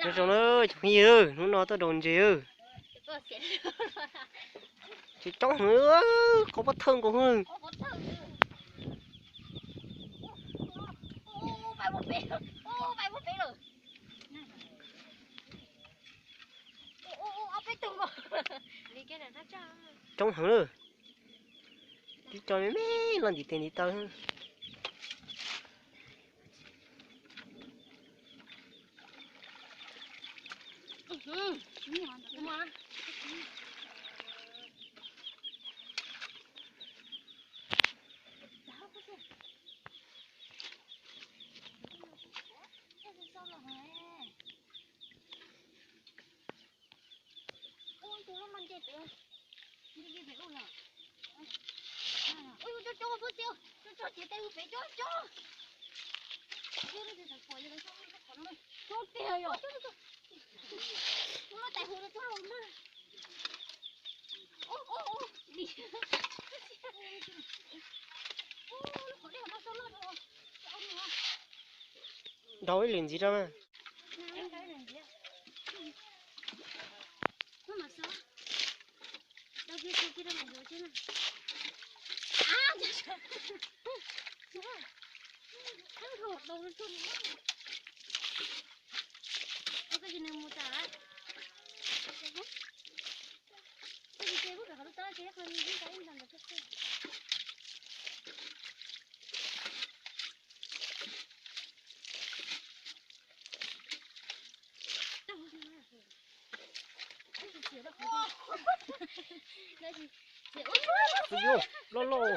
Zoo zoo na cov phooj ywg, hnub no tuaj daus ntses. Tsis coob heev, qhov pob thawj nkaus. Coob heev lawm. Tib co me me los ntim tes ntiv taw. Ntaus ib lwm ntxiv rau na. Loj loj.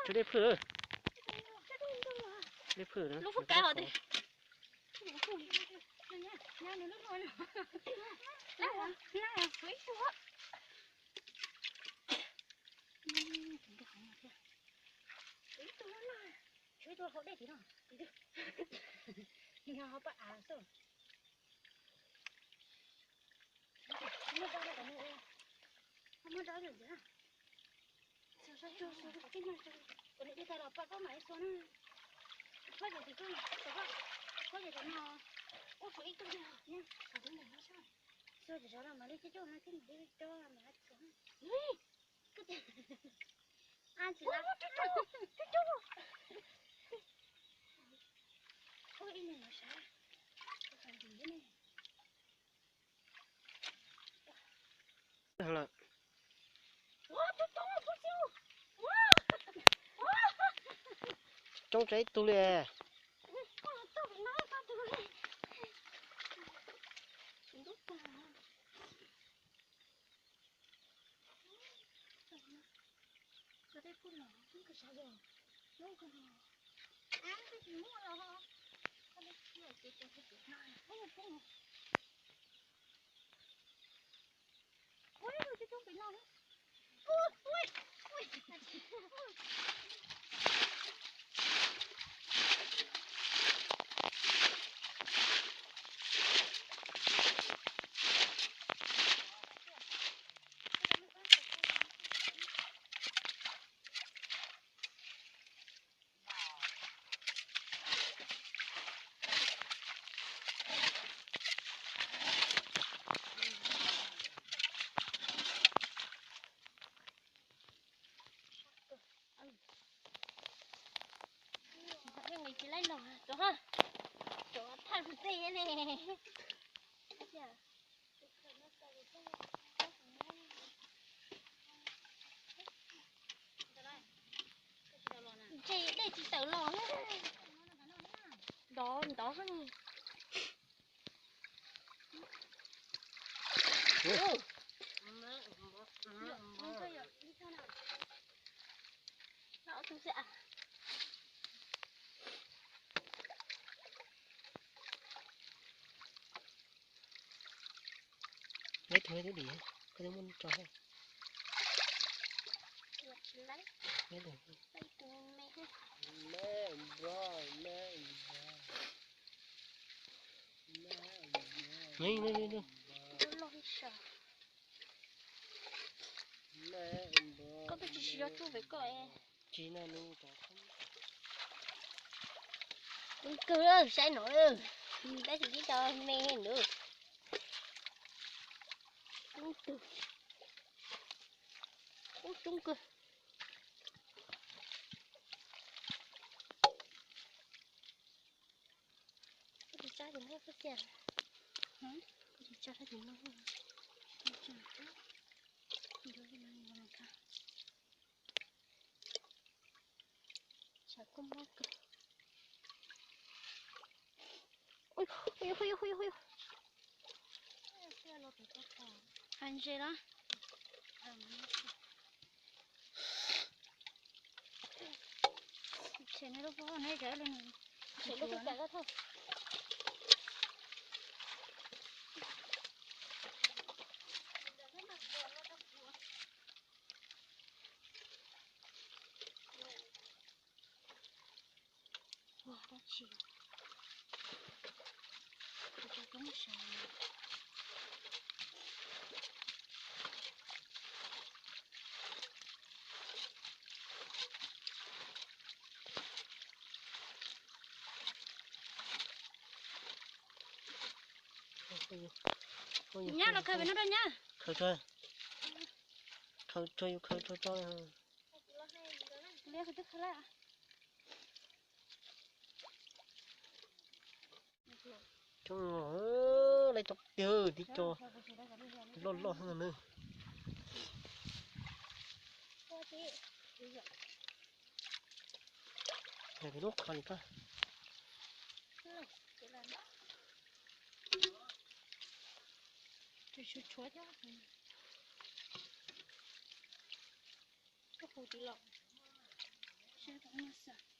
Tsuag dej phwj. Dej phwj. Coob tsev ib tug li. Yeej tsis laib los, tsov, tsov thaj tej ne. Ntse dej tsis tawm los. Ntov ntov. Neb thov neb twb dim, koj twb muab tso. Koj twb tsis siv cov tsuj pem koj. Tsis no nws tov. Coob kawg, saib no, tab sis tib co me nws. Coob kawg, coob kawg. Kuv tsis tsa tus no, kuv tsis tsa tus no. Sav kua muag kawg. Ui, ui, ui, ui, ui. Hais ntses los. Tshem neb lub pob neb zam li nws. Tshem lub pob cas ko thauj. Ua dab tsi? Kuv tso koob sav. Nyab los khaws pem no rau nyab. Khaws tso, khaws tso, yus khaws tso tso. Liab twb khaws lawm. Coob, lawv cov tiag tib co loj loj heev na. Yog pem lub qhov li pab. Tshuav tshuav thiab. Koj hu tiv los. Saib tom no xwb.